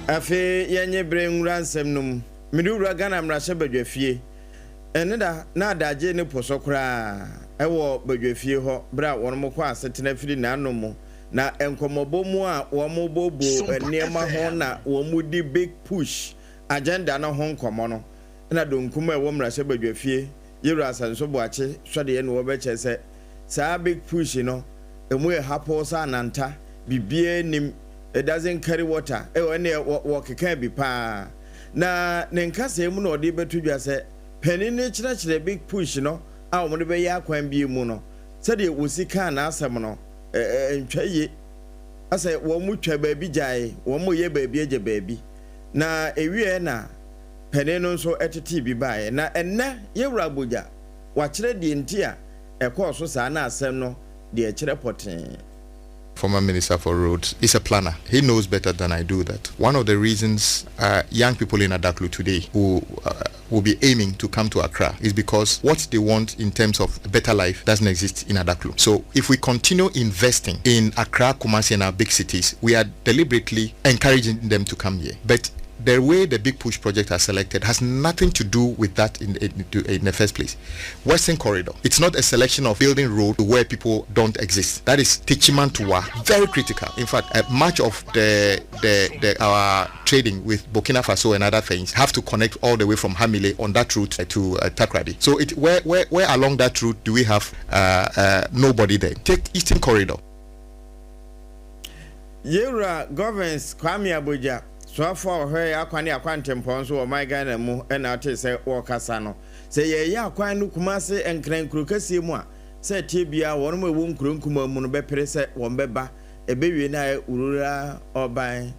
Afei yɛnye bere nwura nsɛm no mu. Mede wura Ghana mmarahyɛ badwafie. Ɛne da na adagye ne po so koraa ɛwɔ badwafie hɔ berɛ a wɔn kɔ asetena firi n'ano mu na nkɔmmɔbɔ mu a wɔn bobo nneɛma ho na wɔn di Big Push agenda no ho nkɔmmɔ no, na donkum a ɛwɔ mmarahyɛ badwafie, Yɛwura Asenso Boakye sɔdeɛ na wɔbɛkyerɛ sɛ saa Big Push no emu yɛ hapoo sɛ ananta biribiara nim, it doesn't carry water. Ɛwɔ ɛneɛ wɔkeka bi paa na ne nkasɛɛ mu na ɔde bɛto dwa sɛ panin no kyerɛkyerɛ Big Push no a wɔde bɛyɛ akwan bie mu no, sɛdeɛ wɔsi kaa n'asɛm no ntwa yie, asɛ wɔn mu twa baabi gyae, wɔn mu yɛ baabi agya baabi, na ewie na panin no nso tete bi baeɛ. Na ɛnnɛ Yɛwura Agbodza wakyerɛ deɛ nti a ɛkɔɔ so saa na asɛm no deɛ ɛkyerɛ pɔtee. Former Minister for Roads, is a planner. He knows better than I do that one of the reasons young people in Adaklu today who will be aiming to come to Accra is because what they want in terms of a better life doesn't exist in Adaklu. So if we continue investing in Accra, Kumasi and our big cities, we are deliberately encouraging them to come here. But the way the Big Push project has selected has nothing to do with that in the first place. Western Corridor, it's not a selection of building road where people don't exist. That is Techiman to Wa, very critical. In fact, much of the our trading with Burkina Faso and other things have to connect all the way from Hamile on that route to Takoradi. So it where along that route do we have nobody there? Take Eastern Corridor. Yɛwura Governs Kwame Agbodza, soafoɔ a ɔhwɛ akwan ne akwantempɔn nso wɔ ɔman Ghana mu, ɛna ate sɛ wɔrekasa no sɛ yɛyɛ akwan no Kumase, Nkran nkuro kɛseɛ mu a, sɛ tie bia wɔn mu ɛwɔ nkuro nkuma mu no bɛpere sɛ wɔn bɛba, ɛbɛwie no ayɛ rural urban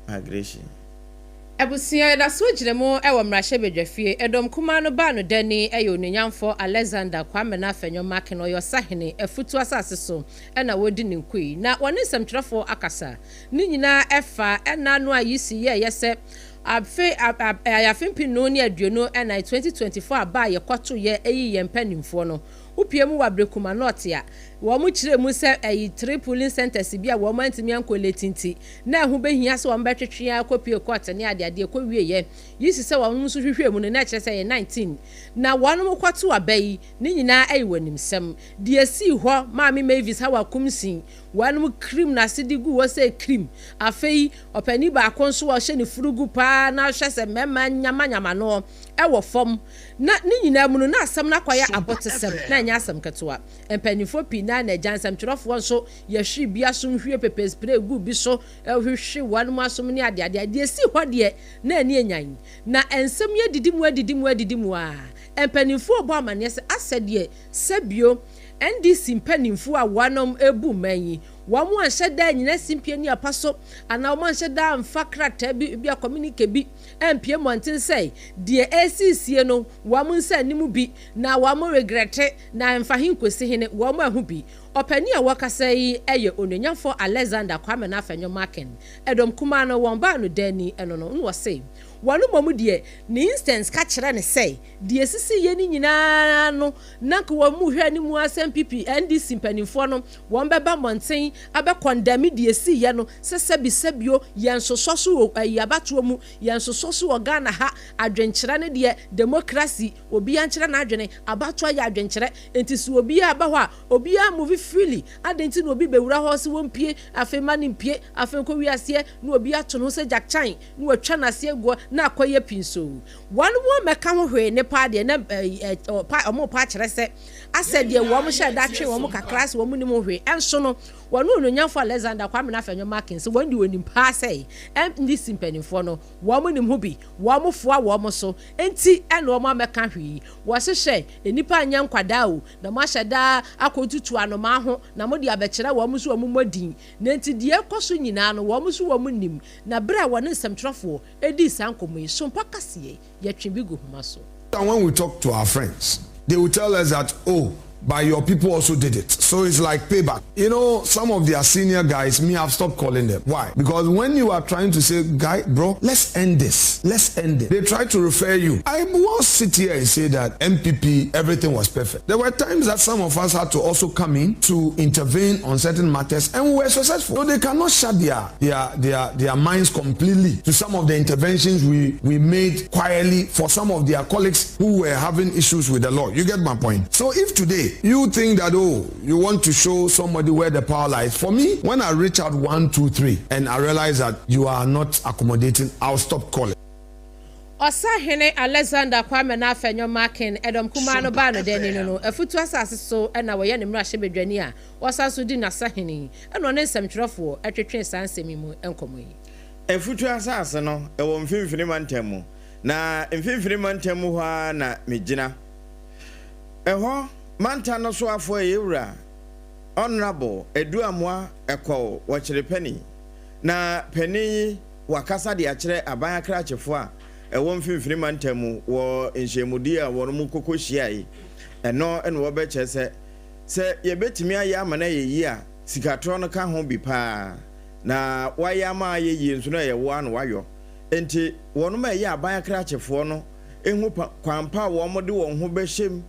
migration. Abusua, yɛda so gyina mu wɔ mmarahyɛbadwafie. Ɛdɔm kumaa no baa no dani yɛ Onuonyamfo Alexander Kwame Afenyo Markin, ɔyɛ ɔsahene Afutu asase so, ɛna wɔdi ne nkoi na wɔne nsɛmtwerɛfoɔ akasa. Ne nyinaa ɛfa ɛna no a yi si yɛɛyɛ sɛ afe afe 2024, 2024 aba a yɛkɔto yɛ ɛyi yɛn mpanimfoɔ no, wopie mu wɔ Ablekuma North a, wɔn kyerɛ mu sɛ ɛyi three polling centers bi a wɔn antumi ankɔ nti na ɛho bɛhia sɛ wɔn bɛtwetwe akɔpie court ne adeadeɛ kɔ wie yɛ yi si sɛ wɔn nso hwehwɛ mu no, na ɛkyerɛ sɛ yɛ 19 na wɔn kɔto aba yi ne nyinaa ɛyɛ wɔ nimsɛm deɛ esii hɔ. Maame Mavis Hawa Koomson, wɔn cream n'ase de gu hɔ sɛ cream. Afei ɔpanin baako nso a ɔhyɛ ne furugu paa na ɔhyɛ sɛ mmarima nyamanyama no ɛwɔ fam, na ne nyinaa mu no na asɛm no akɔyɛ abɔtesɛm na ɛnyɛ asɛm ketewa. Mpanyinfoɔ pii na agya nsɛmtwerɛfoɔ nso yɛhwere bi asom, hwie pepper spray gu bi so, ɛhwehwe wɔn mu asom ne adeade. Deɛ esi hɔ deɛ na ani enyan na nsɛm yɛ didi mu, adidi mu, adidi mu a mpanimfoɔ bɔ amaneɛ sɛ asɛ deɛ sɛbio NDC mpanimfoɔ a wɔnom ebu mman yi, wɔn mo anhyɛ da nyina simpie ne apa so anaa wɔn anhyɛ da amfa krataa bi bi a communique bi ampie mmɔnten sɛ deɛ ɛresiesie no wɔn nsa anim bi na wɔn regret na mfa he nkosi hene wɔn aho bi. Ɔpanin a wɔkasa yi yɛ Onuonyamfo Alexander Kwame Afenyo Markin. Ɛdɔm kumaa no wɔn baa no dani ɛno no na wɔse wɔn mmom deɛ ne instance ka kyerɛ ne sɛ deɛ esisi yɛ ne nyinaa no na nka wɔn mu hwɛ anim asɛm pp NDC mpanimfoɔ no wɔn bɛba mmɔnten abɛ condemn deɛ esi yɛ no sɛ sɛbisɛbio yɛn sosɔ so wɔ ɛyi abatoɔ mu, yɛn sosɔ so wɔ Ghana ha. Adwenkyerɛ no deɛ, democracy, obiara nkyerɛ n'adwene, abatoɔ yɛ adwenkyerɛ, nti sɛ obiara aba hɔ a, obiara move freely adi, nti na obi bɛwura hɔ sɛ wɔmpie afei ma ne mpie afei nkɔ wiaseɛ na obi ato no ho sɛ Jack Chan na watwa n'aseɛ guɔ na akɔyɛ pinso. Wɔn mu mɛka ho hwee ne paa deɛ na ɛɛ ɛ ɔmo pa akyerɛ sɛ asɛ deɛ wɔn hyɛ da twe wɔn kakra sɛ wɔn nim ho hwee. Ɛnso no wɔn Onuonyamfo Alexander Kwame Afenyo Markin sɛ wɔn de wɔn nim paa sɛ NDC mpanimfoɔ no wɔn nim ho bi, wɔn foa wɔn so, nti ɛna wɔn amɛka hwee. Wɔhyehyɛ nnipa anyɛ nkwadaa o na mo ahyɛ daa akɔtutu anomaa ho na mo de abɛkyerɛ wɔn nso wɔn mmɔ din na nti deɛ ɛkɔ so nyinaa no wɔn nso wɔn nim. Na bere a wɔne nsɛmtwerɛfoɔ edi saa nkɔmɔ yi so mpa kaseɛ yɛtwe bi gu homa so. And when we talk to our friends, they will tell us that, oh, But your people also did it. So it's like payback. Some of their senior guys, me, I've stopped calling them. Why? Because when you are trying to say, "Guy, bro, let's end this. Let's end it," they try to refer you. I won't sit here and say that NPP, everything was perfect. There were times that some of us had to also come in to intervene on certain matters, and we were successful. So they cannot shut their minds completely to some of the interventions we made quietly for some of their colleagues who were having issues with the law. You get my point? So if today you think that, oh, you want to show somebody where the power lies, for me, when I reach out one, two, three, and I realize that you are not accommodating, I'll stop calling. Ɔsahene Alexander Kwamena Afenyo Markin ɛdɔm kumaa no baa no dani no Afutu asase so ɛna wɔyɛ ne mmarahyɛbadwani a wɔsan so di n'asahene ɛna ɔne nsɛmtwerɛfoɔ ɛtwetwe saa nsɛm yi mu nkɔmmɔ yi. Afutu asase no ɛwɔ Mfimfini Mantam mu na Mfimfini Mantam mu hɔ ara na megyina ɛhɔ mantam no so afɔ ɛyɛ Honorable Adu Amoah Ekow Wɔkyerɛ Pani na panin yi wakasa de akyerɛ aban akrakyefoɔ a ɛwɔ Mfimfini Mantam mu wɔ nhyiamudi a wɔn mu koko hyia yi. Ɛno ɛna wɔbɛkyerɛ sɛ yɛbɛtumi ayɛ ama no ayɛ yie a sikatorɔ no ka ho bi paa na wayɛ ama ayɛ yie nso no ɛyɛ woa na wayɔ. Nti wɔn a ɛyɛ aban akrakyefoɔ no ehu kwan pa a wɔn de wɔn ho bɛhyɛ mu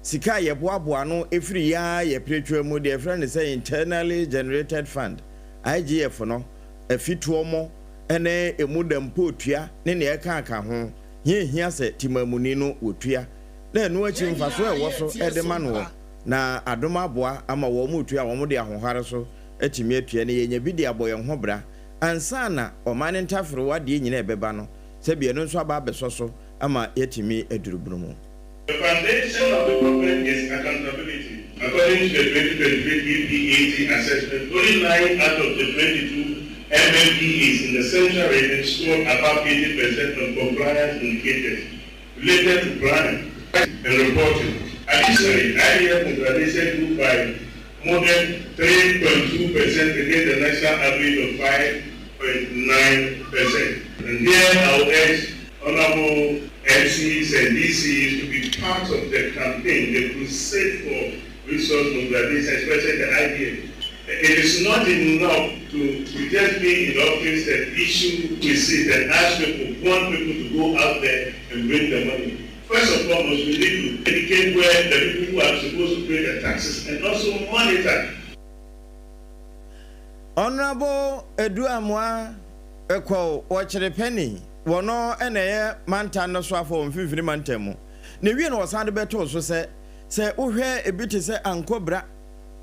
sika a yɛboaboa no efiri yaa yɛ piretwa mu deɛ yɛfrɛ no sɛ internally generated fund, IGF no, afituo mo ɛne emu da mpo tua ne nea ɛka aka ho hia hia sɛ timamuni no wɔtua na ɛno akyi mfaso a ɛwɔ so ɛde ma no na adom aboa ama wɔn mu tua wɔn de ahohare so atumi atua ne yɛnya bi de abɔ yɛn ho bra ansa na ɔman ne ntaforo adeɛ nyinaa ɛbɛba no sɛbi ɛno nso aba abɛsɔ so ama yɛatumi aduru bunu mu. The foundation of development is accountability. According to the 2023 EPAT assessment, only 9 out of the 22 MMDAs in the Central Region scored above 80% on compliance indicators related to planning and reporting. Additionally, IDF mobilization grew by more than 3.2% against the national average of 5.9%. And here I will urge honorable MCs and DCs to be part of the campaign, the crusade for resource mobilization, especially the IDF. It is not enough to just be in office and issue receipts and ask people, want people to go out there and bring the money. First and foremost, we need to educate where the people who are supposed to pay the taxes and also monitor. Honorable Adu Amoah Ekow Wɔkyerɛ Pani wɔno ɛna ɛyɛ mantam no so afɔ wɔ Mfimfini Mantam mu na ewie no wɔsan de bɛtoo so sɛ wohwɛ ebi te sɛ Ankobra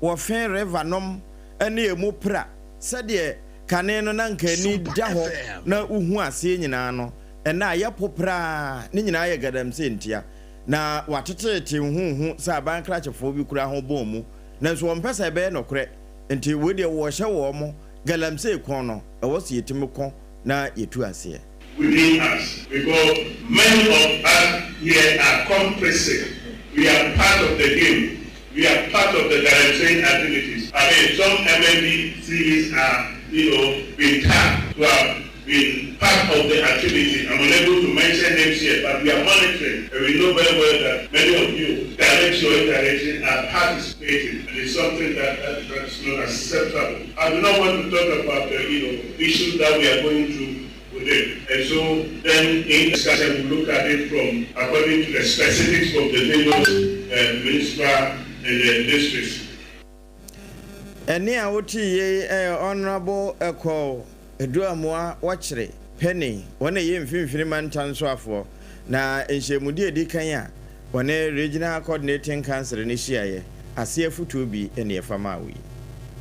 wɔfe river nom ɛne emu pra sɛdeɛ kane no na nka ani da hɔ na wohu aseɛ nyinaa no ɛna ayɛ popraa ne nyinaa yɛ galamsey ntia na watetete huhu sɛ aban krakyefoɔ bi kura ho bɔn mu nanso wɔn mpɛ sɛ ɛbɛyɛ nokorɛ nti wei deɛ wɔhyɛ wɔn mo galamsey kɔn no ɛwɔ sɛ yɛtumi kɔn na yɛtu aseɛ. Within us, because many of us here are complicit. We are part of the game. We are part of the galamsey activities. I mean, some MMDCEs are been tagged to have been part of the activity. I'm unable to mention names here, but we are monitoring, and we know very well that many of you, directly or indirectly, are participating, and it's something that is not acceptable. I do not want to talk about the issues that we are going through with it. And so then in discussion, we look at it from according to the specifics of the various municipal and the districts. Ɛne a wote yei ɛyɛ Honorable Ekow Adu Amoah Wɔkyere Pɛni wɔn a ɛyɛ Mfimfini Mantam nsoafoɔ na nhyiamudi edi kan a wɔne Regional Coordinating Council no hyiaeɛ ase afutuo bi ne ɛfa maa wo yi.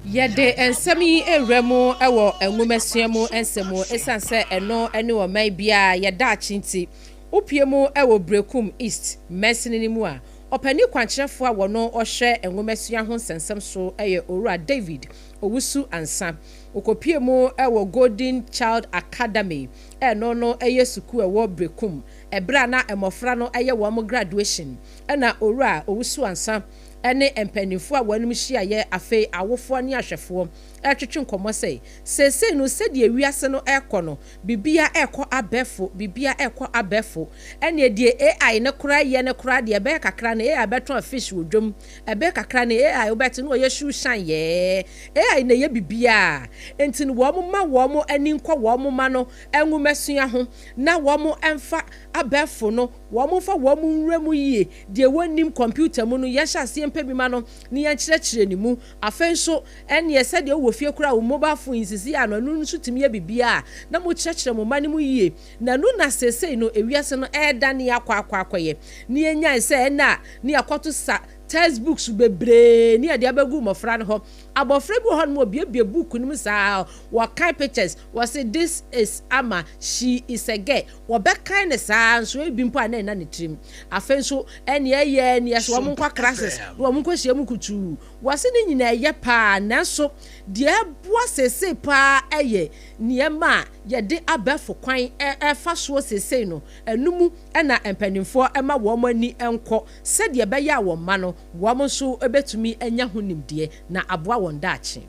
Yɛde nsɛm yi ewura mu wɔ nwomasua mu nsɛm ɛsiane sɛ ɛno ne ɔman biara yɛda akyi nti wopie mu wɔ Brekum East mansini no mu a ɔpanin kwankyerɛfoɔ a wɔno ɔhwɛ nwomasua ho nsɛnsɛm so yɛ Owura David Owusu Ansa okopie mu wɔ Golden Child Academy ɛno no yɛ sukuu ɛwɔ Brekum ɛberɛ a na mmɔfra no yɛ wɔn graduation ɛna Owura Owusu Ansa. ne mpanimfoɔ a wɔnom hyiaeɛ afei awofoɔ ne ahwɛfoɔ retwetwe nkɔmmɔ sɛ, seesei no sɛdeɛ wiase no rekɔ no, biribiara rekɔ abɛɛfo, biribiara rekɔ abɛɛfo. Ɛnneɛ deɛ AI no koraa yɛ no koraa deɛ, ɛbɛyɛ kakra no AI bɛtɔn fish wɔ dwam, ɛbɛyɛ kakra no AI wobɛte na ɔyɛ shoe shine yɛɛ. AI na ɛyɛ biribiara. Enti no wɔmma wɔn ani nkɔ wɔn mma no nwomasua ho na wɔmfa abɛɛfo no, wɔmfa wɔn nwura mu yie. Deɛ wɔnnim kɔmputa mu no, yɛnhyɛ aseɛ mpɛ bi ma no na yɛnkyerɛkyerɛ ne mu. Afei nso, ɛnneɛ sɛdeɛ wowɔ fie koraa a, wo mobile phone yi seesei a no, ɛno nso tumi yɛ biribiara a, na mokyerɛkyerɛ mo mma no mu yie. Na ɛno na seesei no ewiase no ɛredane akɔ akɔ akɔyɛ. Na yɛnyae sɛ ɛnnɛ a na yɛakɔto sa text books bebree ne yɛde abɛgu mmɔfra no hɔ. Abɔfra bi wɔ hɔnom a ɔbuebue book no mu saa, wɔkan pictures, wɔse this is Ama, she is a girl. Wɔbɛkan no saa nso ebi mpo a na ɛnna ne tirim. Afei nso ɛnea ɛyɛ ɛne ɛsɛ wɔn nkɔ classes na wɔn nkɔhyia mu kutuu. Wɔse ne nyinaa ɛyɛ paa nanso deɛ ɛboa seesei paa ɛyɛ nneɛma a yɛde abɛɛfo kwan ɛfa soɔ seesei no, ɛno mu na mpanimfoɔ ma wɔn ani nkɔ sɛdeɛ ɛbɛyɛ a wɔn mma no wɔn nso bɛtumi anya ho nimdeɛ na aboa wɔn daakye.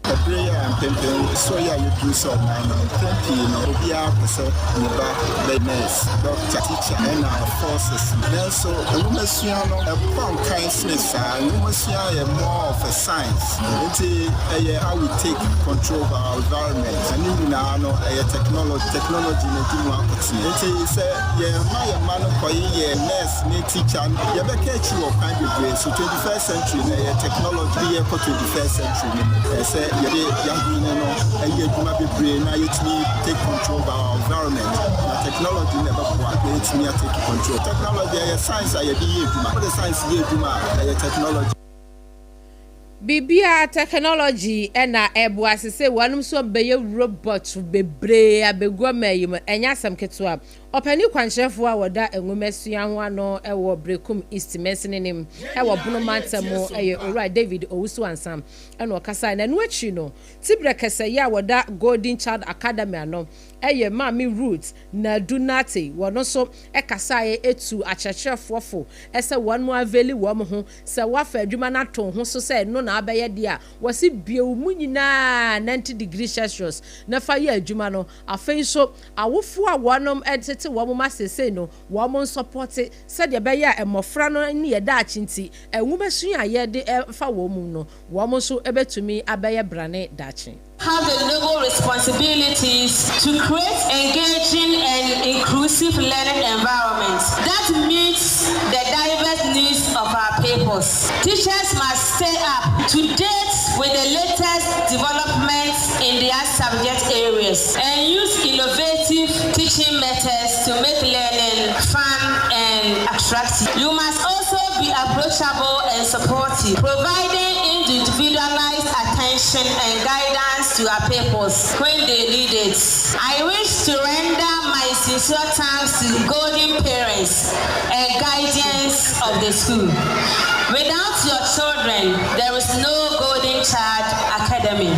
Ɛberɛ yi a mpɛnpɛn soɔ yi a yɛduru sɛ ɔman no, mpɛn pii no obiara pɛ sɛ ne ba bɛyɛ nurse, doctor, teacher ɛna forces. Nanso nwomasua no ɛkɔ nkan sene saa. Nwomasua yɛ more of a science. Nti ɛyɛ how we take control of our environment. Ɛno nyinaa no ɛyɛ technology. Technology na ɛdi mu akotene. Nti sɛ yɛma yɛn mma no kɔyeyɛ nurse ne teacher no, yɛbɛka akyi wɔ kwan bebree so. 21st century no ɛyɛ technology de yɛkɔ 21st century no mu. Ɛsɛ sɛ yɛde yɛadwene no ɛyɛ adwuma bebree na yɛtumi take control of our environment. Na technology na ɛbɛboa na yɛtumi atake control. Technology ɛyɛ science a yɛde yɛ adwuma. Wode science yɛ adwuma a, ɛyɛ technology. Biribiara technology na ɛboa sesei wɔnom nso bɛyɛ robot bebree abɛgu ɔman yi mu ɛnyɛ asɛm ketewa. Ɔpanin kwankyerɛfoɔ a wɔda nwomasua ho ano wɔ Berekum East mansini no mu wɔ Bono mantam mu yɛ Owura David Owusu Ansah na ɔkasaeɛ na ɛno akyiri no Tibrɛ kɛsɛyɛ a wɔda Golden Child Academy ano yɛ Maame Ruth Nadu Nartey wɔno nso kasaeɛ tuu akyerɛkyerɛfoɔ fo sɛ wɔn availi wɔn ho Sɛ woafa adwuma no ato wo ho so sɛ ɛno na wobɛyɛ deɛ a, wɔse bue wo mu nyinaa 90 degree Celsius na fa yɛ adwuma no. Afei nso, awofoɔ a wɔnom tete wɔn mma seesei no, wɔn nsɔpɔte sɛdeɛ ɛbɛyɛ a mmɔfra no ne yɛn daakye nti, nwomasua a yɛde fa wɔn mu no, wɔn nso bɛtumi abɛyɛ brane daakye. Have the noble responsibilities to create engaging and inclusive learning environments that meets the diverse needs of our pupils. Teachers must stay up to date with the latest developments in their subject areas and use innovative teaching methods to make learning fun and attractive. You must also be approachable and supportive, providing individualized attention and guidance to our pupils when they need it. I wish to render my sincere thanks to golden parents and guardians of the school. Without your children, there is no Golden Child Academy.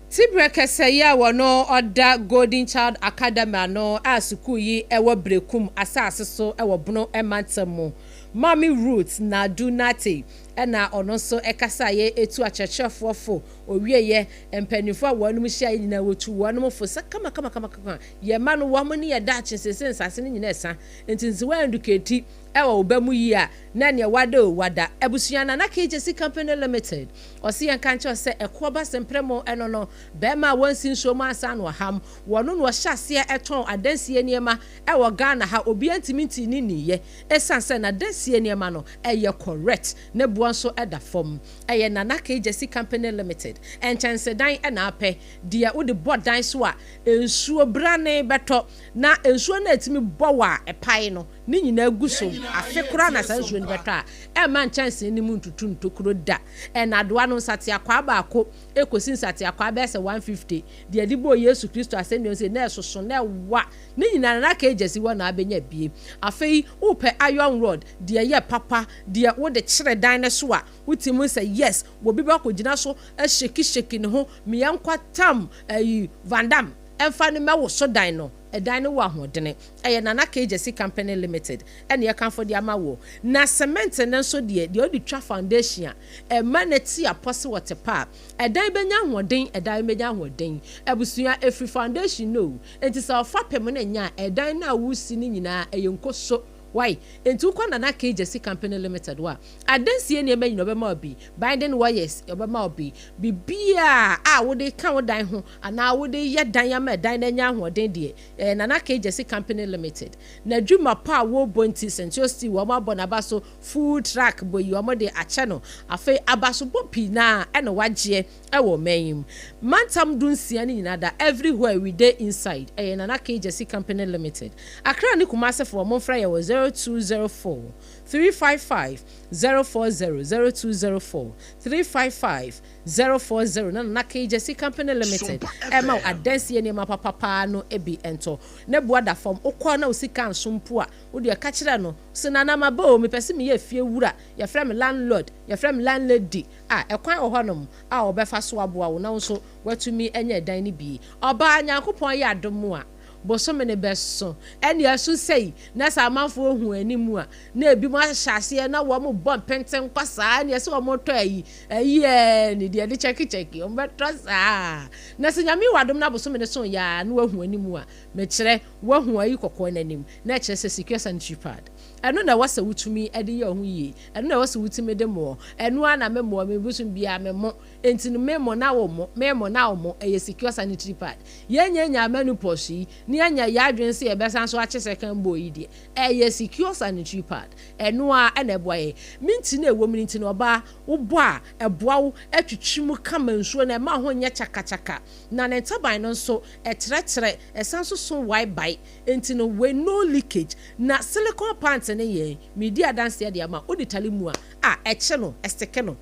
Tibrɛ kɛsɛ yi a wɔno ɔda Golden Child Academy ano a sukuu yi wɔ Berekum asase so wɔ Bono mantam mu, Maame Ruth Nadu Nartey na ɔno nso kasaeɛ tu akyerɛkyerɛfoɔ fo. Ɔwieɛ, mpaninfoɔ a wɔnom hyiaeɛ nyinaa wɔtuu wɔnom fo sɛ kamakamakama yɛn mma no wɔn ne yɛn daakye seesei nsase no nyinaa ɛsa nti sɛ woandukeeti wɔ wo ba mu yie a na neɛ wada o wada. Abusua Nana Kegyesi Company Limited ɔse yɛnka nkyerɛ wo sɛ ɛkoɔ ba sempremo ɛno no bɛɛma a wɔnsi nsuo mu ansa na ɔham wɔno na ɔhyɛ aseɛ ɛtɔn adansie nneɛma ɛwɔ Ghana ha obia ntumi ntii ne nniyɛ ɛsiane sɛ nadansie nneɛma no ɛyɛ correct ne boɔ nso ɛda fam ɛyɛ Nana Kegyesi Company Limited nkyɛnsedan ɛna apɛ deɛ wode bɔ dan so a nsuo brane bɛtɔ na nsuo no a ɛtumi bɔ wɔ a ɛpae no ne nyinaa gu so. Afe koraa na saa nsuo no bɛtɔ a, ɛremma nkyɛnsee no mu ntutu ntokuro da. Nnadewa no, nsateakwaa baako kɔsi nsateakwaa bɛyɛ sɛ 150. Deɛ yɛde bɔɔ Yesu Kristo asɛnnua mu sei, na ɛsoso, na ɛwa. Ne nyinaa no, na aka si hɔ na abɛnya bie. Afei, wopɛ iron rod, deɛ ɛyɛ papa, deɛ wode kyere dan no so a, wotumi hu sɛ yes, obi bɛkɔgyina so ahyeki hyeki ne ho, meɛnkɔ tam ayi, Van Damme. ɛmfa no mɛwoso dan no. Ɛdan no wɔ ahoɔdene. Ɛyɛ Nana K Gyasi Company Limited ɛna yɛkamfo de ama woɔ. Na cement no nso deɛ, deɛ wode twa foundation a, ɛma no te apɔ se wɔte pa a, ɛdan bɛnya ahoɔden, ɛdan bɛnya ahoɔden. Abusua, ɛfiri foundation no o. Enti sɛ ɔfapem no nyɛ a, ɛdan no a woresi no nyinaa, ɛyɛ nkoso. Wai? Enti wokɔ Nana K Gyasi Company Limited hɔ a, adansie nneɛma nyinaa ɔbɛma wo bi, binding wires ɔbɛma wo bi, biribiara a wode ka wo dan ho anaa wode yɛ dan ama ɛdan no anya ahoɔden deɛ, ɛyɛ Nana K Gyasi Company Limited. N'adwuma pa a wɔrebɔ nti, Century Steel wɔn abɔ n'aba so, food truck bɔ yi wɔn de akyɛ no. Afei abasobɔ pii no ara ɛna wagyeɛ ɛwɔ ɔman yi mu. Mantam 16 no nyinaa da, everywhere we dey inside, ɛyɛ Nana K Gyasi Company Limited. Accra ne Kumasefoɔ momfrɛ yɛn wɔ 0204 355 040, 0204 355 040 na Nana K Gyasi Company Limited ɛma wo adansie nneɛma papa paa no bi ntɔ. Ne boa da fam, wokɔ na wo sika nso mpo a, wo deɛ ka kyerɛ no se Nana maba o, mepɛ se meyɛ fie wura, yɛfrɛ me landlord, yɛfrɛ me landlady a, ɛkwan wɔ hɔnom a wɔbɛfa so aboa wo na wo nso woatumi anya ɛdan no bi. Ɔbaa, Nyankopɔn yɛ adom a, bosome no bɛso. Ɛnneɛ ɛso sei, na sɛ amanfoɔ hu anim a, na ebinom ahyɛ aseɛ na wɔn bɔ mpenten kɔ saa, ɛnneɛ sɛ wɔn tɔ ayi, ayi ɛɛ ne deɛ de kyɛkekyɛke, wɔn bɛtɔ saa. Na sɛ Nyame wɔ adom na bosome no so yɛ a, na wahu anim a, mekyerɛ, wahu ayi kɔkɔɔ no anim, na ɛkyerɛ sɛ secure sanitary pad. Ɛno na ɛwɔ sɛ wotumi de yɛ wo ho yie. Ɛno na ɛwɔ sɛ wotumi de moɔ. Ɛno ara na memoɔ, me bosom biara memo. Enti no memo na wo mo, memo na wo mo, ɛyɛ secure sanitary pad. Yɛnyɛ nyaa menopause yi, na yɛanya yɛn adwene sɛ yɛbɛsan so akye second bowl yi deɛ, ɛyɛ secure sanitary pad. Ɛno ara na ɛboa yɛn. Minti no a ɛwɔ mu no nti no, ɔbaa, wobɔ a, ɛboa wo twitwi mu kama nsuo no, ɛmma ho nyɛ kyakakyaka. Na ne ntaban no nso, ɛtrɛtrɛ, ɛsan nso so wae bae. Enti no, wei no leakage. Na silicone pant no yɛ, meredi adanseɛ de ama wo, wode tale mu a, a, ɛkye no, ɛsteke no.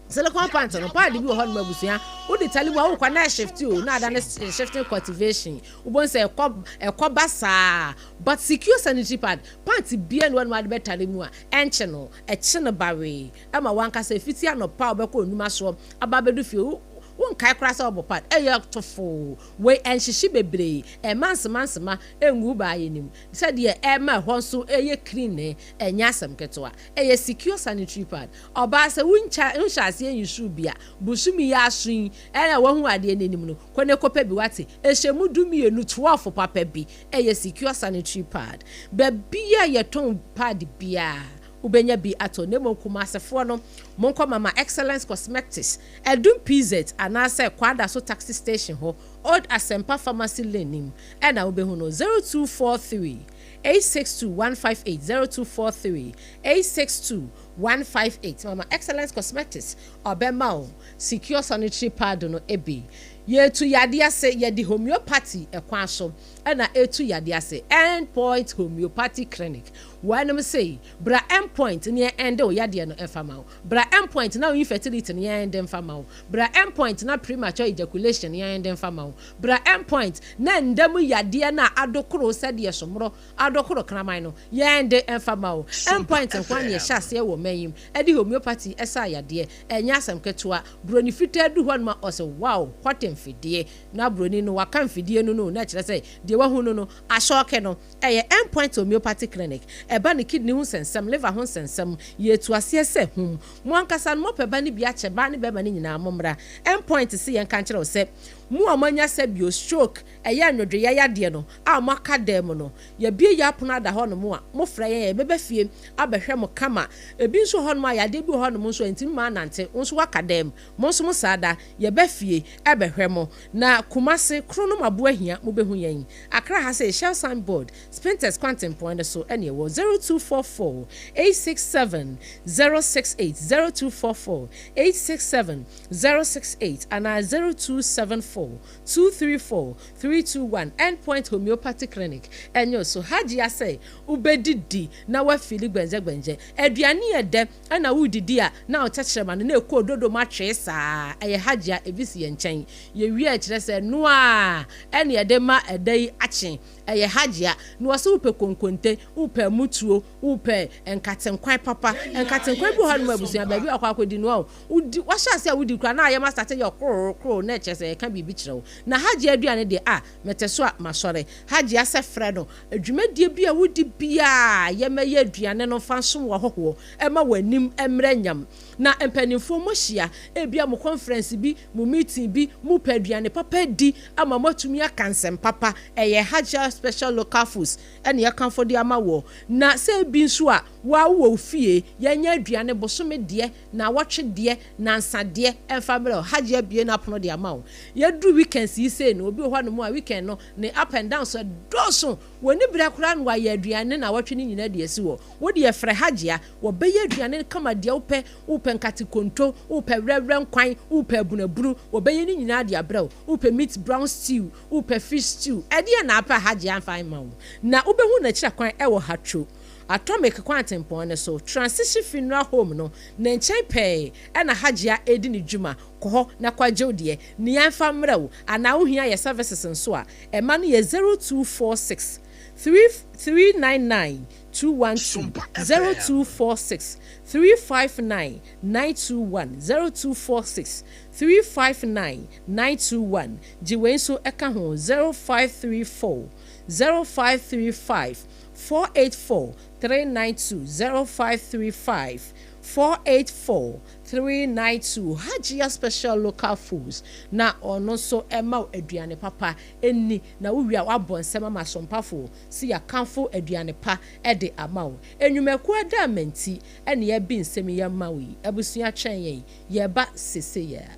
Silicone pant no, pad bi wɔ hɔnom abusua, wode tale mu a, wokɔ na ɛshifte o, na ada no shifting cultivation. Wobɛhu sɛ ɛkɔ, ɛkɔ ba saa. But secure sanitary pad, pant biara nni hɔnom a wode bɛtale mu a, ɛnkye no, ɛkye no bawee. Ɛma w'ankasa, ɛfiti anɔpa a wobɛkɔ nnwuma soɔ aba abɛdu fie, wo, wonkae koraa sɛ wobɔ pad. Ɛyɛ tofoo. Wei ɛnhyehye bebree, ɛmma nsemansema ngu wo baayɛ no mu. Sɛdeɛ ɛma ɛhɔ nso yɛ clean no, ɛnyɛ asɛm ketewa. Ɛyɛ secure sanitary pad. Ɔbaa, sɛ wonkya, wonhyɛ aseɛ nyusuu bi a, bosome yi aso yi na woahu adeɛ no anim no, kɔ na kɔpɛ bi, woate? Ɛhyɛ mu 12, 12 papa bi. Ɛyɛ secure sanitary pad. Baabi a yɛtɔn pad biara, wobɛnya bi atɔ. Na mmom Kumasefoɔ no, monkɔ Mama Excellence Cosmetics, Adum PZ anaasɛ Kwadaso Taxi Station hɔ, Old Asempa Pharmacy Lane no mu ɛna wobɛhu no. 0243 862 158, 0243 862 158. Mama Excellence Cosmetics ɔbɛma wo secure sanitary pad no bi. Yɛtu yadeɛ ase, yɛde homeopathy ɛkwan so ɛna ɛtu yadeɛ ase. End Point Homeopathy Clinic, wɔnom sei, bra End Point na yɛn ɛnde wo yadeɛ no ɛmfa ma wo. Bra End Point na wo infertility no yɛn ɛnde mfa ma wo. Bra End Point na premature ejaculation no yɛn ɛnde mfa ma wo. Bra End Point na nda mu yadeɛ no a adokoro sɛdeɛ somorɔ adokoro kraman no yɛn ɛnde mfa ma wo. End Point nko ara na yɛhyɛ aseɛ wɔ ɔman yi mu ɛde homeopathy ɛsa yadeɛ. Ɛnyɛ asɛm ketewa. Broni fitaa du hɔ nom a ɔse wow what mfidie. Na broni no waka mfidie no no na ɛkyerɛ sɛ deɛ wahu no no ahyɔɔke no. Ɛyɛ End Point Homeopathy Clinic. Ɛba ne kidney ho nsɛnsɛm, liver ho nsɛnsɛm, yɛtu aseɛ sɛ hum. Mo ankasa no mopɛ ba no bi akyɛ, baa ne bɛrima no nyinaa mommra. End Point se yɛnka nkyerɛ wo sɛ, mo a moanya sɛbio, stroke, ɛyɛ nnwodwoeɛ yadeɛ no a moaka dan mu no, yɛabue yɛn apono ada hɔnom a, mofrɛ yɛn a yɛbɛba fie abɛhwɛ mo kama. Ebi nso wɔ hɔnom a yadeɛ bi wɔ hɔnom nso a ɛntumi mma anante, wo nso woaka dan mu, mo nso mo saa da, yɛba fie bɛhwɛ mo. Na Kumase, Kronom Aboahia, mobɛhu yɛn. Accra ha sei, Shell sign board, Spintex kwantempɔn no so ɛne ɛwɔ. 0244 867 068, 0244 867 068 anaa 0274 234 321. End Point Homeopathy Clinic ɛnyɛ o so Hajia sɛ wobɛdidi na woafili gbɛngyɛgbɛngyɛ. Aduane yɛ dɛ ɛna woredidi a na wo tɛkyerɛma no na ɛkɔ ododo mu atwee saa. Ɛyɛ Hajia, ebi si yɛn nkyɛn. Yɛwie a kyerɛ sɛ ɛno ara ɛne yɛde ma ɛda yi akye. Ɛyɛ Hajia. Na wɔse wopɛ konkonte, wopɛ amutu. Akutuo, wopɛ nkatenkwan papa. Nkatenkwan bi wɔ hɔnom a abusua, baabi a wakɔ akɔdi no, wahu, wodi, wahyɛ ase a wodi koraa na ayam astate yɛ koroo koroo na ɛkyerɛ sɛ ɛka biribi kyerɛ wo. Na Hajia aduane deɛ, ah, mete so a, masɔre. Hajia sɛ frɛ no, dwumadie bi a wodi biara, yɛmmɛyɛ aduane no mfa nsom w'ahɔhoɔ, ɛma w'anim mmrɛ nyam. Na mpanimfoɔ moahyia, ebia mo conference bi, mo meeting bi, mopɛ aduane papa adi ama moatumi aka nsɛm papa, ɛyɛ Hajia Special Local Foods na yɛkamfo de ama woɔ. Na sɛ ebi nso a, wo ara wowɔ wo fie, yɛnyɛ aduane bosome deɛ, naawɔtwe deɛ, nansa deɛ, ɛmfa mmerɛ wo. Hajia abue n'apono de ama wo. Yɛduru weekends yi sei no, obi wɔ hɔnom a weekend no, ne up and downs dɔɔso, wɔnni berɛ koraa na wayɛ aduane naawɔtwe no nyinaa de asi hɔ. Wo deɛ frɛ Hajia, Wɔbɛyɛ aduane no kama deɛ wopɛ, wopɛ nkate konto, wopɛ werɛwerɛ nkwan, wopɛ abunabunu, wɔbɛyɛ ne nyinaa de abrɛ wo, wopɛ meat brown stew, wopɛ fish stew, ɛdeɛn na apɛ a Hajji amfa mma wo? Na wobɛhu n'akyira kwan ɛwɔ Hatcho Atomic kwantempɔn no so, Transition Funeral Home no ne nkyɛn pɛɛ ɛna Hajia redi ne dwuma, kɔ hɔ na kɔgye wo deɛ, nea ɛmfa mmerɛ wo, anaa wohia yɛ services nso a, ɛma no yɛ 0246 3 399 212 0246 359 921 0246 359 921 Gye wei nso ka ho 0534 0535 484 392 0535 484 392 Hajia Special Local Foods na ɔno nso ma wo aduane papa nni na wowie a woabɔ nsɛm ama asompafoɔ. Se yɛakamfo aduane pa de ama wo. Nnwumakuo adaama nti na yɛabi nsɛm yi ama wo yi. Abusua twɛn yɛn, yɛreba sesei ara.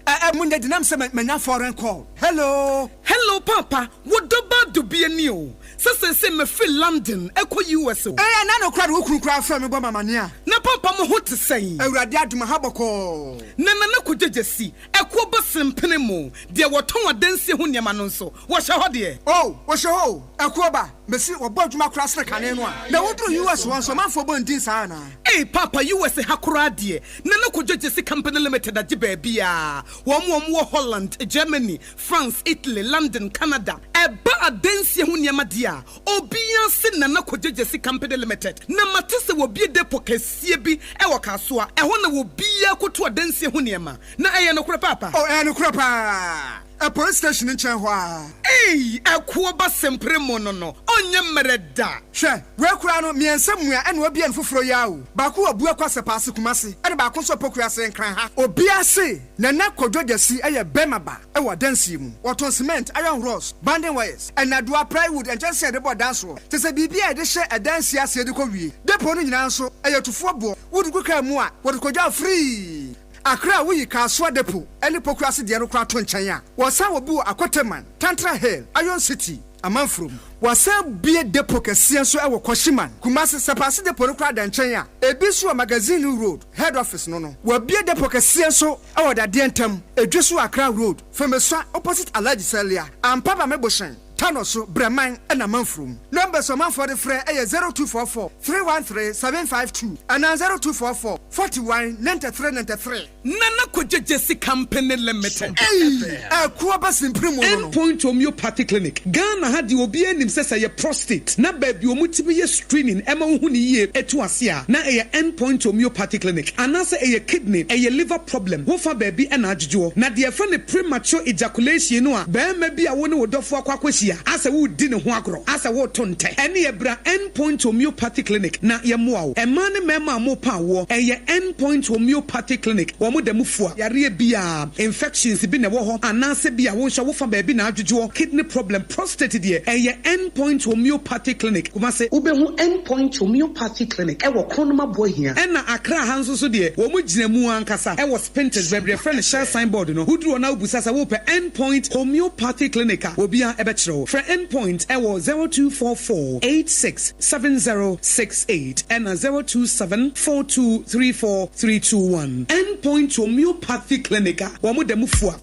Ɛ ɛ mo nyɛ denam sɛ manya foreign call hello. Hello paapa wo dɔ ba dubia ni o sɛ seesei mafiri London ɛkɔ US o. Ee ɛna no koraa de wo kunu koraa frɛ me bɔ me amaneɛ a. Na paapa mo ho te sɛn. Awurade adom aha bɔkɔɔ. Na Nana Kwadwo Gyasi ɛkoɔ ba sempene mo deɛ wɔtɔn adansie ho nneɛma no nso Wɔhyɛ hɔ deɛ. Oh, wɔhyɛ hɔ o, ɛkoɔ ba, mese wɔbɔ adwuma koraa sene kane no a. Na woduru US hɔ nso, ɔmanfoɔ bɔ ndin saa anaa? Ei paapa US ha koraa deɛ Nana Kojo Gyasi Company Limited agye baabiaa, wɔn a wɔn wɔ Holland, Germany, France, Italy, London, Canada. Ɛba adansie ho nneɛma deɛ a, obiaa se Nana Kojo Gyasi Company Limited. Na mate sɛ wɔbue depot kɛseɛ bi wɔ Kasoa, ɛhɔ na obiaa kɔtu adansie ho nneɛma. Na ɛyɛ nokorɛ paapa? Oh, ɛyɛ nokorɛ paa. Ɛ police station nkyɛn hɔ ara. Ei ɛkoɔ ba sempere mo no no ɔnyɛ mmerɛ da. Hwɛ, wei koraa no, mmiɛnsa mua ɛna wabue no foforɔ yi ara o. Baako wɔ Buakwa Sɛpaase Kumasi ɛna baako nso wɔ Pokuase Nkran ha. Obiara se Nana Kwadwo Gyasi yɛ bɛrima ba wɔ adansie mu. Wɔtɔn cement, iron rods, banding wires, nnadewa, plywood, nkyɛnsee a yɛde bɔ dan soɔ, kyerɛ sɛ biribi a yɛde hyɛ adansie aseɛ de kɔ wie. Depot no nyinaa nso, ɛyɛ tufoɔ boɔ. Wode gu kaa mu a, wɔde kɔdwa free. Accra a woyi Kasoa Depot ne Pokuase deɛ no koraa to nkyɛn a, wɔsan wɔ bi wɔ Akoteman, Tantra Hill, Iron City, Amanfurom. Wɔasan bue depot kɛseɛ nso wɔ Kwashiman, Kumasi. Sɛpaase depot no koraa da nkyɛn a, ebi nso wɔ Magazine Road, Head Office no no. Wɔabue depot kɛseɛ nso wɔ Dadeɛ Ntam, Edweso Accra Road, Femesua opposite Alhaji Salia, Ampaba Mebohyɛn. Tano so, Brɛman na Manfurom. Numbers a ɔmanfoɔ de frɛ yɛ 0244 313 752 anaa 0244 41 93 93. Nana Kwadwo Gyasi Company Limited. Ei! Ɛkoɔ ba simpire mu no no. End Point Homeopathy Clinic, Ghana ha deɛ obiara nim sɛ sɛ ɛyɛ prostate na baabi a wɔtumi yɛ screening ma wohu no yie to ase a na ɛyɛ End Point Homeopathy Clinic anaasɛ ɛyɛ kidney, ɛyɛ liver problem, wofa baabi na adwodwoɔ. Na deɛ yɛfrɛ no premature ejaculation no a barima bi a wo ne wo dɔfoɔ akɔ akɔhyia asɛ woredi ne ho agorɔ, asɛ woreto ntɛ, ɛneɛ bra End Point Homeopathy Clinic na yɛmmoa wo. Mmaa ne mmarima a morepa awoɔ, ɛyɛ End Point Homeopathy Clinic, wɔn da mu fua yareɛ biara, infections bi na ɛwɔ hɔ anaasɛ bi a wo nso wofa baabi na adwodwoɔ, kidney problem, prostate deɛ, ɛyɛ End Point Homeopathy Clinic, Kumasi. Wobɛhu End Point Homeopathy Clinic wɔ Kronum Aboahia. Ɛna Accra ha nso so deɛ, wɔn gyina mu ankasa wɔ Spintex, baabi a yɛfrɛ no Shell sign board no. Woduru hɔ na wobisa sɛ wopɛ End Point Homeopathy Clinic a, obiara bɛkyerɛ wo. Frɛ End Point wɔ 0244 86 7068 ɛna 027 4234 321. End Point Homeopathy Clinic a wɔn da mu fua.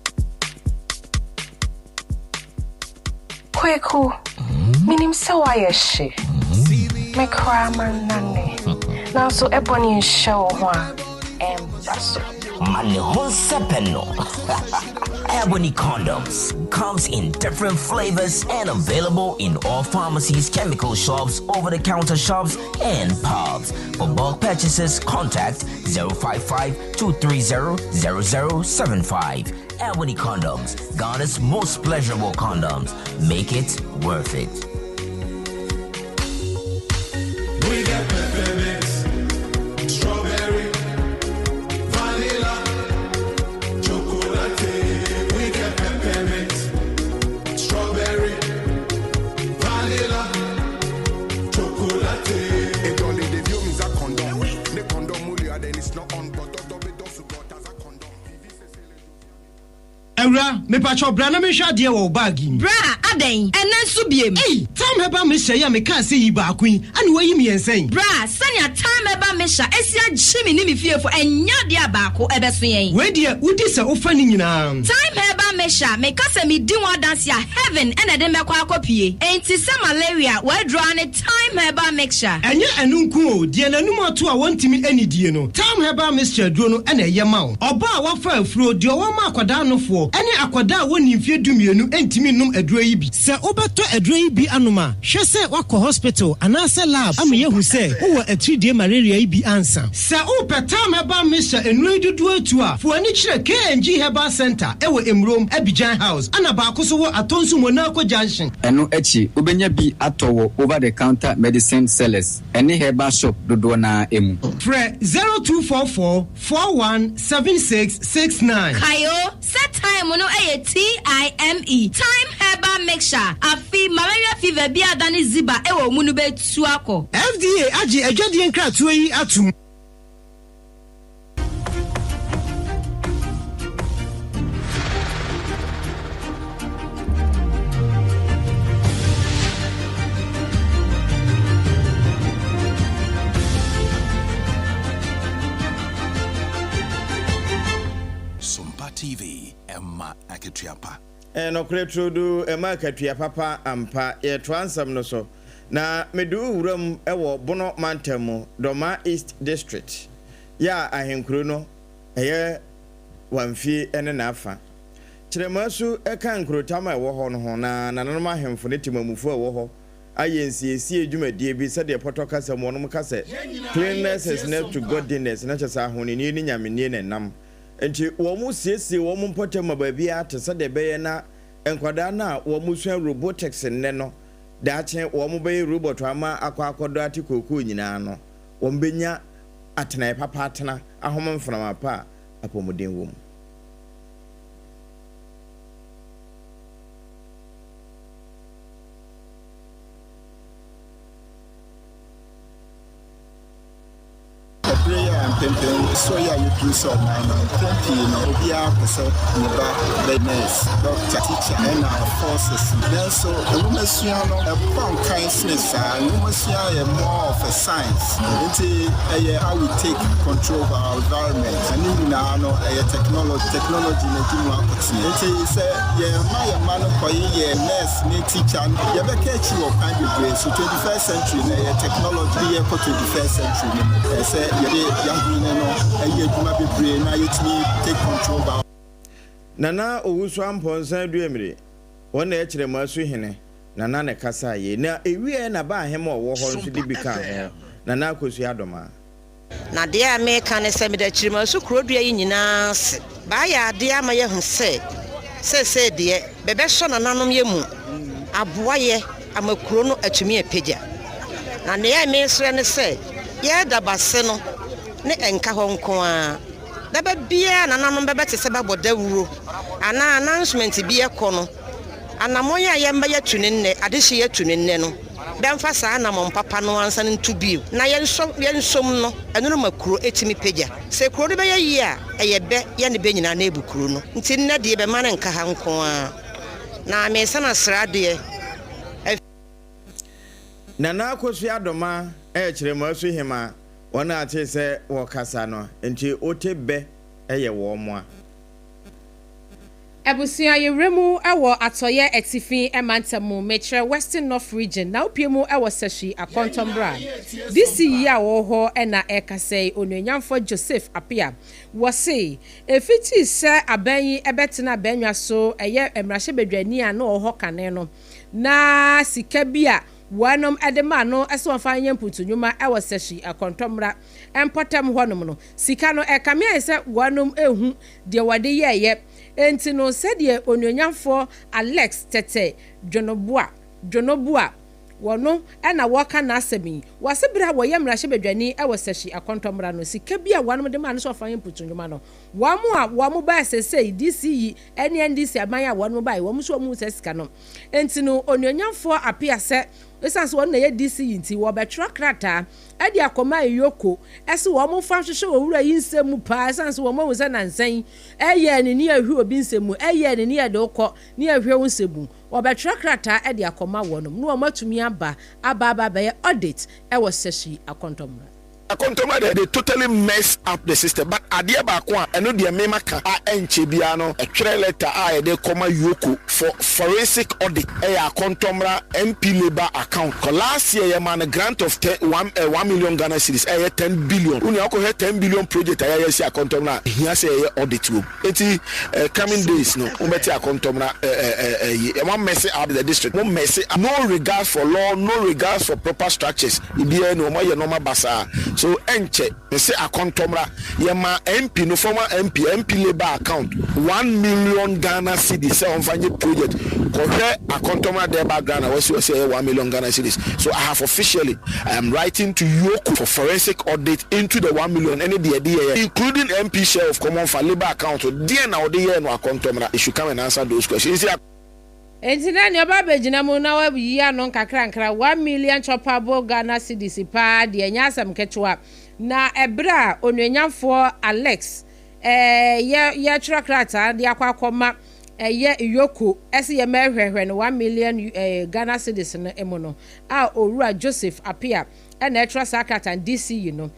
Kweku, menim sɛ woayɛ hye. Me koraa mannane. Nanso ɛbɔ ne nhyɛ wo ho a, ɛmba so. Ma ne ho nsɛpɛ no. Ebony Condoms comes in different flavors and available in all pharmacies, chemical shops, over the counter shops, and pubs. For bulk purchases, contact 055 230 0075. Ebony Condoms, Ghana's most pleasurable condoms. Make it worth it. We get peppermint, strawberry, vanilla, chocolate. We get peppermint, strawberry, vanilla, chocolate. It only the view means a condom. The condom then it's not on, but the got as a condom. Awura, mepakyɛw bra na menhwɛ adeɛ wɔ wo bag yi mu. Bra, adɛn? Ɛnnɛ nso biem? Ei! Thyme Herbal Mixture yi a mekaa sɛ yi baako yi, ɛna woayi mmiɛnsa yi? Bra, sɛnea Thyme Herbal Mixture asi agye me ne me fiefo, ɛnyɛ adeɛ a baako ɛbɛso yɛn. Wei deɛ, wodi sɛ wofa ne nyinaa. Thyme Herbal Mixture, meka sɛ medi ho adanse a, heaven na ɛde mɛkɔ akɔpue. Enti sɛ malaria, w'aduro ara ne Thyme Herbal Mixture. Ɛnyɛ ɛno nko o, deɛ n'anum ato a wɔntumi nnidie no, Thyme Herbal Mixture aduro no na ɛyɛ ma wo. Ɔbaa a wafa afuro, deɛ ɔwɔ ma akwadaa nofoɔ, ne akwadaa a wɔnnii mfeɛ dumienu ntumi nnom aduro yi bi. Sɛ wobɛtɔ aduro yi bi anom a, hwɛ sɛ woakɔ hospital anaasɛ lab ama yɛahu sɛ wowɔ atiridie malaria yi bi ansa. Sɛ wopɛ Thyme Herbal Mixture nnuro yi dodoɔ atu a, fa w'ani kyerɛ KNG Herbal Centre wɔ Emurom, Abidjan House, ɛna baako nso wɔ Atonsu Monaco Junction. Ɛno akyi, wobɛnya bi atɔ wɔ over the counter medicine sellers ne herbal shop dodoɔ no ara mu. Frɛ 0244 41 76 69. Kae o, sɛ thyme no yɛ TIME, Thyme Herbal Mixture, afe malaria fever bi a adane ziba wɔ wo mu no bɛtu akɔ. FDA agye adwadie nkratoɔ yi atom. Sompa TV, ɛma akatua pa. Ɛyɛ nɔkorɛ turodoo, ɛma akatua papa ampa. Yɛtoa nsɛm no so. Na meduu wuram wɔ Bono mantam mu, Dormaa East District, yɛ a ahenkuro no ɛyɛ Wamfie ne n'afa. Kyerɛmasu ka nkurotam a ɛwɔ hɔ no ho na nananom ahemfo ne temamufo a ɛwɔ hɔ ayɛ nsiesie dwumadie bi sɛdeɛ pɔtɔ kasa mu wɔnom ka sɛ cleanliness is next to godliness na kyerɛ sɛ ahonenie ne nyamenie na ɛnam nti wɔn siesie wɔn mpɔtam ma baabiara te sɛdeɛ ɛbɛyɛ na nkwadaa no a wɔn sua robotics nnɛ no daakye wɔn bɛyɛ robot ama akɔ akɔdɔ ate kookoo nyinaa no wɔn bɛnya atenaeɛ papa atena ahom mframa pa a apɔmuden wɔ mu. Ɛberɛ yi a mpɛnpɛnsoɔ yi a yɛduru sɛ ɔman no, mpɛn pii no obiara pɛ sɛ ne ba bɛyɛ nurse, doctor, teacher ɛna forces. Nanso nwomasua no ɛkɔ nkan sene saa. Nwomasua yɛ more of a science. Nti ɛyɛ how we take control of our environment. Ɛne nyinaa no ɛyɛ technology. Technology na ɛdi mu akotene. Nti sɛ yɛma yɛn mma no kɔyeyɛ nurse ne teacher no, yɛbɛka akyi wɔ kwan bebree so. 21st century no ɛyɛ technology de yɛkɔ 21st century no mu. Ɛsɛ sɛ yɛde yɛadwene no ɛyɛ adwuma bebree na yɛtumi take control of our. Nana Owusu Amponsah Aduemire, wɔn na ɛkyerɛ Masu hene, Nana na ɛkasaa yei. Na ɛwieɛ na baa ahema a ɔwɔ hɔ nso de bi kaa ho, Nana Akosua Adomaa. Na deɛ a meka ne sɛ, meda Kyirimansu kurodua yi nyinaa ase. Bɛayɛ adeɛ ama yɛahu sɛ, seesei deɛ, bɛbɛsɔ nananom yɛ mu aboa yɛ ama kuro no atumi apagya. Na nea mesrɛ ne sɛ, yɛreda b'ase no ne ɛnka hɔ nko ara. Daba biara a nananom bɛbɛte sɛ bɛabɔ dawuro anaa announcement bi ɛkɔ no, Anammɔn a yɛmma yɛatu no nnɛ, adehye yɛatu no nnɛ no, bɛmfa saa anammɔn papa no ara nsan ntu bio, na yɛnsɔ yɛn som no, ɛno no ma kuro tumi pagya. Sɛ kuro no bɛyɛ yie a, ɛyɛ bɛ, yɛne bɛ nyinaa na ɛbu kuro no. Nti nnɛ deɛ bɛma no nka ha nko ara. Na meresan asrɛ adeɛ afi. Nana Akosua Adomah rekyerɛ Mmasu Hemaa wɔn a tee sɛ wɔkasa no nti wote bɛ yɛ wɔn a. Abusua yɛwura mu wɔ atɔeɛ atifi mantam mu, mekyerɛ Western North Region, na wopue mu wɔ Sahwi Akɔntɔmbra. DC yi a ɔwɔ hɔ na ɛrekasa yi, Onuonyamfoɔ Joseph Appiah, wɔse ɛfiti sɛ aban yi bɛtena abannwa so, ɛyɛ mmarahyɛbadwani a na ɔwɔ hɔ kane no, na sika bi a wɔnom de maa no sɛ wɔmfa nyɛ mputu nnwuma wɔ Sahwi Akɔntɔmmra mpɔtam hɔnom no, sika no ɛkame ayɛ sɛ wɔnom nhu deɛ wɔde yɛeɛ. Enti no sɛdeɛ Onuonyamfoɔ Alex Tete Dwonoboa, Dwonoboa, wɔno na wɔreka n'asɛm yi, wɔse berɛ a wɔyɛ mmarahyɛbadwani wɔ Sahwi Akɔntɔmmra no, sika bi a wɔnom de maa no sɛ ɔmfa nyɛ mputu nnwuma no, wɔn a wɔn baa seesei, DC yi ne NDC aban a wɔnom baeɛ, wɔn nso wɔn hu saa sika no. Enti no Onuonyamfoɔ Appiah sɛ esiane sɛ wɔn na ɛyɛ DC yi nti, wɔbɛtwerɛ krataa de akɔma EOCO se wɔn mfa nhwehwɛ owura yi nsɛm mu paa esiane sɛ wɔn ahu sɛ nansa yi ɛyɛ ne ne yɛhwɛ obi nsɛm mu, ɛyɛ ne ne yɛde wo kɔ ne yɛhwɛ wo nsɛm mu. Wɔbɛtwerɛ krataa de akɔma wɔnom na wɔn atumi aba aba aba abɛyɛ audit wɔ Sɛhwi Akɔntɔmmra. Akɔntɔmmra deɛ they totally mess up the system but adeɛ baako a ɛno deɛ me maka a ɛnkyɛ biara no ɛtwerɛ letter a yɛde kɔma EOCO for forensic audit ɛyɛ Akɔntɔmmra MP labour account kɔ last year yɛmaa no grant of ten one eh one million Ghana cedis ɛyɛ ten billion wo nua wokɔhwɛ ten billion project a yɛayɛ asi Akɔntɔmmra a ɛhia sɛ yɛyɛ audit wɔ mu enti eh coming days no mobɛte Akɔntɔmmra eh eh eh ɛyi wɔn mess up the district mo mess up no regards for law no regards for proper structures Biaa ni wɔn ayɛ nnoɔma basaa so ɛnkyɛ mese akɔntɔmmra yɛmaa MP no former MP MP labour account 1 million Ghana cedis sɛ ɔmfa nyɛ project kɔhwɛ akɔntɔmmra dɛɛ background a wasi hɔ sɛ ɛyɛ 1 million Ghana cedis so I have officially I am writing to EOCO for forensic audit into the 1 million ɛne deɛ ɛde yɛyɛ including MP share of common fund labour account deɛn na ɔde yɛɛ no akɔntɔmmra they should come and answer those questions nti Enti na nea ɔba abɛgyina mu na wayiyi ano nkakrankra, 1 million choppable Ghana cedis paa deɛ, ɛnyɛ asɛm ketewa. Na ɛberɛ a Onuonyamfoɔ Alex yɛ yɛretwerɛ krataa de akɔ akɔma ɛyɛ EOCO sɛ yɛmmɛhwɛhwɛ no 1 million Ghana cedis no mu no, a Owura Joseph Appiah na ɛretwerɛ saa krataa no, DC yi no.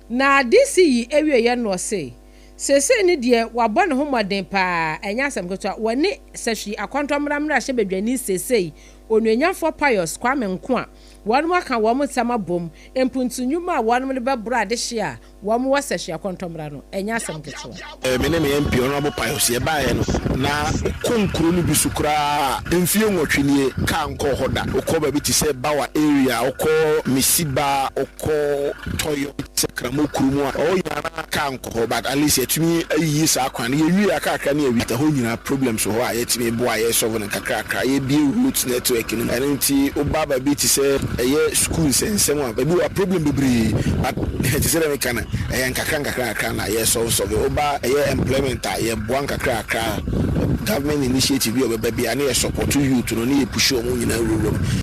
Na DC yi awieɛ no ɔse, Seesei no deɛ wabɔ ne ho mmɔden paa, ɛnyɛ asɛm ketewa. Wɔne Sahwi Akɔntɔmmra mmarahyɛbadwani seesei, Onuonyamfoɔ Pius Kwame Nkoa, wɔnom aka wɔn nsɛm abom, mpuntu nnwuma a wɔnom de bɛboro adehyeɛ a wɔn wɔ Sahwi Akɔntɔmmra no, ɛnyɛ asɛm ketewa. Me ne me MP Honourable Pius yɛbaeɛ no, na wokɔ nkuro no bi so koraa a, mfeɛ nwɔtwe nie, kaa nkɔɔ hɔ da. Wokɔ baabi te sɛ Bawa area, wokɔ Mesiba, wokɔ Tɔyɔ, te sɛ Kramo kuro mu a, ɛhɔ nyinaa na kaa nkɔ hɔ but at least yɛatumi ayiyi saa kwan no. Yɛwie akrakra ne yɛawie but ɛhɔ nyinaa problems wɔ hɔ a yɛatumi boa a yɛ solve no nkakrakra. Yɛbue roads network no mu. Ɛno nti woba baabi te sɛ ɛyɛ school nsɛnsɛm a, baabi wɔ hɔ a problem bebree but te sɛ deɛ meka no ɛyɛ nkakra nkakra nkakra na yɛ solve solve. Woba ɛyɛ employment a, yɛboa nkakra nkakra. Government initiative bi a ɔbɛba biara ne yɛ support youth no ne yɛ push wɔn nyinaa wurawura mu.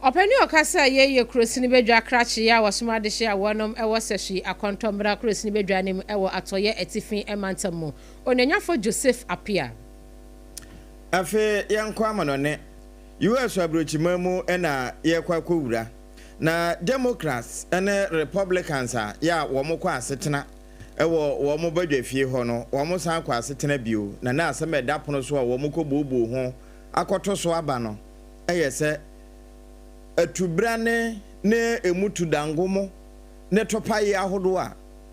Ɔpanin a ɔkasa yei yɛ Kurosini Badwa krakye a wɔsom adehye a wɔnom wɔ Sahwi Akɔntɔmmra Kurosini Badwa no mu wɔ Atɔeɛ Atifi Mantam mu, Onuonyamfoɔ Joseph Appiah. Afei yɛnkɔ amanɔne. US aburokyiman mu na yɛrekɔ akɔwura. Na Democrats ne Republicans a yɛ a wɔkɔ asetena wɔ wɔn badwafie hɔ no, wɔsan kɔ asetena bio. Na na asɛm a ɛda pono so a wɔkɔbooboo ho akɔto so aba no yɛ sɛ atubrane ne emu tudangomo ne topaeɛ ahodoɔ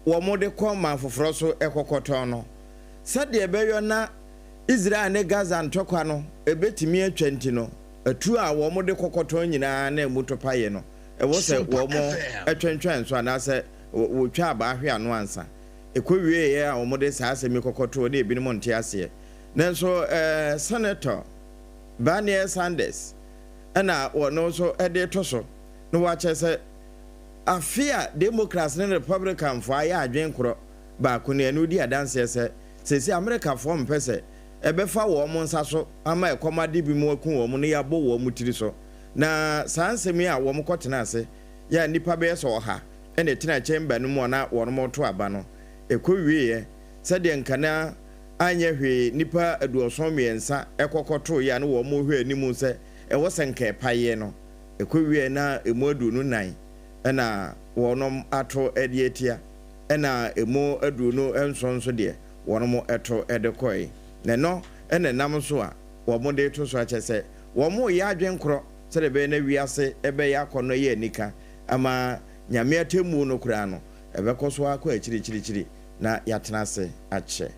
a wɔde kɔ man foforɔ so kɔkɔtɔn no. Sɛdeɛ ɛbɛyɔ na Israel ne Gaza ntɔkwa no bɛtumi atwa nti no, atuo a wɔde kɔkɔtɔn nyinaa na emu topaeɛ no, ɛwɔ sɛ wɔtwentwɛn so anaasɛ wɔtwa abaa hwe ano ansa. Ɛkɔwieeɛ a wɔde saa asɛm yi kɔkɔtoɔ na ebinom nte aseɛ. Nanso Senator Bernie Sanders na ɔno nso de reto so na wakyerɛ sɛ afe a Democrats ne Republicanfoɔ ayɛ adwene korɔ baako no, ɛno di adanseɛ sɛ seesei Amerikafoɔ mpɛ sɛ ɛbɛfa wɔn nsa so ama ɛkɔm ade binom aku wɔn na yɛabɔ wɔn tiri so. Na saa nsɛm yi a wɔkɔtena ase yɛ a nnipa bɛyɛ sɛ ɔha na ɛtena chamber no mu a na wɔreto aba no, ɛkɔwieeɛ sɛdeɛ nka na anyɛ hwee nnipa 73 kɔ kɔtoeɛ a na wɔrehwɛ anim sɛ ɛwɔ sɛ nka ɛpaeɛ no, ɛkɔwieeɛ na ɛmu 24 na wɔnom ato de atia, ɛna ɛmu 27 nso deɛ wɔnom to de kɔeɛ. Na ɛno na ɛnam so a wɔde reto so akyɛ sɛ wɔreyɛ adwen korɔ sɛdeɛ ɛbɛyɛ na wiase bɛyɛ akɔnnɔ yɛ anika ama Nyame atemmuo no koraa no, ɛbɛkɔ so ara akɔ akyirikyirikyiri na yɛatena ase akyɛ.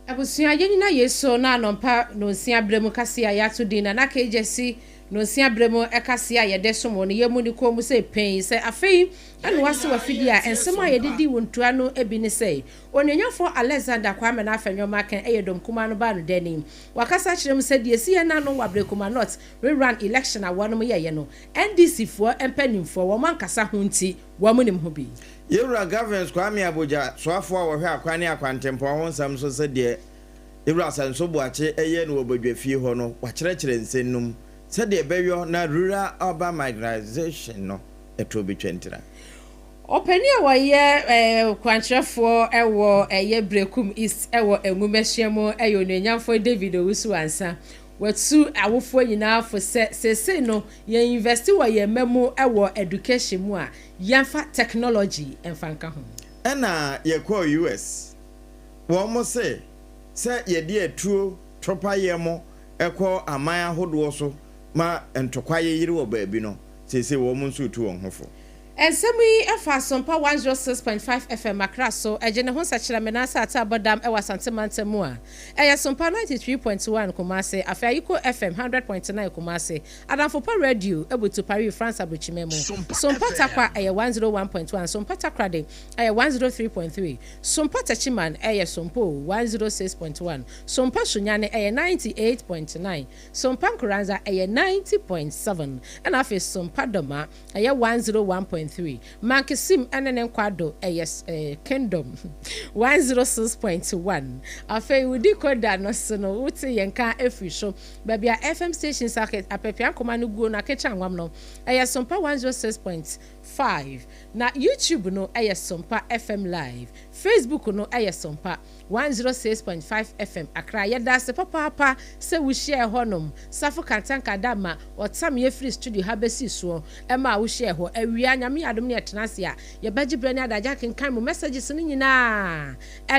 Abusua, yɛnyina yei so na anɔmpa nonsia berɛ mu kaseɛ a yɛato din Nana Kay Gyasi nonsia berɛ mu kaseɛ a yɛde som wo no yɛmmu ne kɔn mu sɛ pɛn sɛ afei na woase w'afidie a nsɛm a yɛde di wo ntua no bi ne sɛ Onuonyamfoɔ Alexander Kwame N'Afenyo-Markin yɛ dɔm kumaa no baanodani. Wakasa akyerɛ mu sɛ deɛ ɛsi yɛn ano wɔ Ablekuma North rerun election a wɔnom yɛeɛ no NDC foɔ mpaninfoɔ wɔn ankasa ho nti wɔn nim ho bi. Yɛwura Gavins Kwame Abogya, soafoɔ a ɔhwɛ akwan ne akwantempɔn ho nsɛm so sɛ deɛ Yɛwura Asanso Boakye yɛ no wɔ badwafie hɔ no, wakyerɛkyerɛ nsɛm no mu sɛdeɛ ɛbɛyɔ na Rural Urban Migration no ɛtoɔ bɛtwa ntira. Ɔpanin a ɔyɛ kwankyerɛfoɔ wɔ ɛyɛ Berekum East wɔ Nwomasua mu yɛ Onuonyamfoɔ David Owusu Ansah. Watu awofoɔ nyinaa fo sɛ seesei no yɛn invest wɔ yɛn mma mu wɔ education mu a, yɛmfa technology mfa nka ho. Ɛna yɛkɔɔ US. Wɔn se sɛ yɛde atuo tropayɛ mo kɔ aman ahodoɔ so ma ntɔkwa yeyere wɔ baabi no, seesei wɔn nso retu wɔn ho fo. Nsɛm yi fa Asompa 106.5 FM Accra so, ɛgye ne ho nsakyeramen asase a abɔ dam wɔ Asante mantam mu a ɛyɛ Sompa 93.1 Kumasi, afei Ayiko FM 100.9 Kumasi, Adamfo Pa Radio butu Paris France Aburokyima mu, Sompa Tarkwa ɛyɛ 101.1, Sompa Takoradi ɛyɛ 103.3, Sompa Techiman ɛyɛ Sompo 106.1, Sompa Sunyani ɛyɛ 98.9, Sompa Nkoranza ɛyɛ 90.7 ɛna afei Sompa Doma ɛyɛ 101.3, Mankesim ne ne nkwado ɛyɛ Kingdom 106.1. Afei wo decoder no so no wote yɛn nka afiri so baabi a FM stations apɛpea nkoma no guo no akekye anwam no ɛyɛ Sompa 106.5 na YouTube no ɛyɛ Sompa FM Live, Facebook no ɛyɛ Sompa 106.5 FM Accra. Yɛda ase papaapa sɛ wohyiaa ɛhɔnom. Safo Kantanka da ma ɔtam yɛ firi studio ha bɛsii soɔ ɛmaa wohyiaa ɛhɔ. Awia, Nyame yɛ adom ne yɛtena ase a, yɛbɛgye berɛ ne adagye akenkan mo messages no nyinaa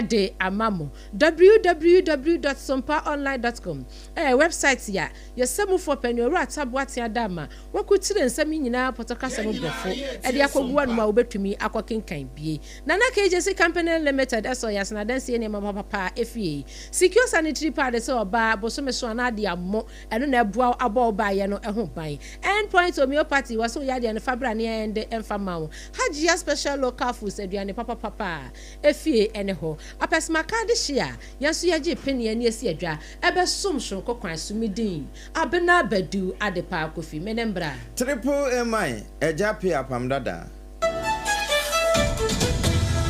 de ama mo. Www dot sompaonline dot com ɛyɛ website a yɛsɛ mufoɔ panin Owura Taboa Tea da ma wakutire nsɛm yi nyinaa pɔtɔ kasa mu brɛfo de akɔgu anom a wobɛtumi akɔkenkan bie. Nana KJC Company Limited sɔ yɛn asene adansie nneɛma papapa efie. Secure sanitary pad sɛ ɔbaa bosome so anaa de ammo ɛno na ɛboa wo abɔ wo baayɛ no ho ban. End Point Homeopathy wɔ sɛ wo yadeɛ no fa bra ne yɛn de mfa ma wo. Hajia Special Local Foods aduane papapapa efie ɛne hɔ. Apɛsmaka de hye a yɛn nso yɛgye peneɛ ne yɛsi adwa ɛbɛsom soronko kwan so. Me din Abena Badu Adepa Kofi me ne mbra. Triple MI, Agya Pee Apam Dada.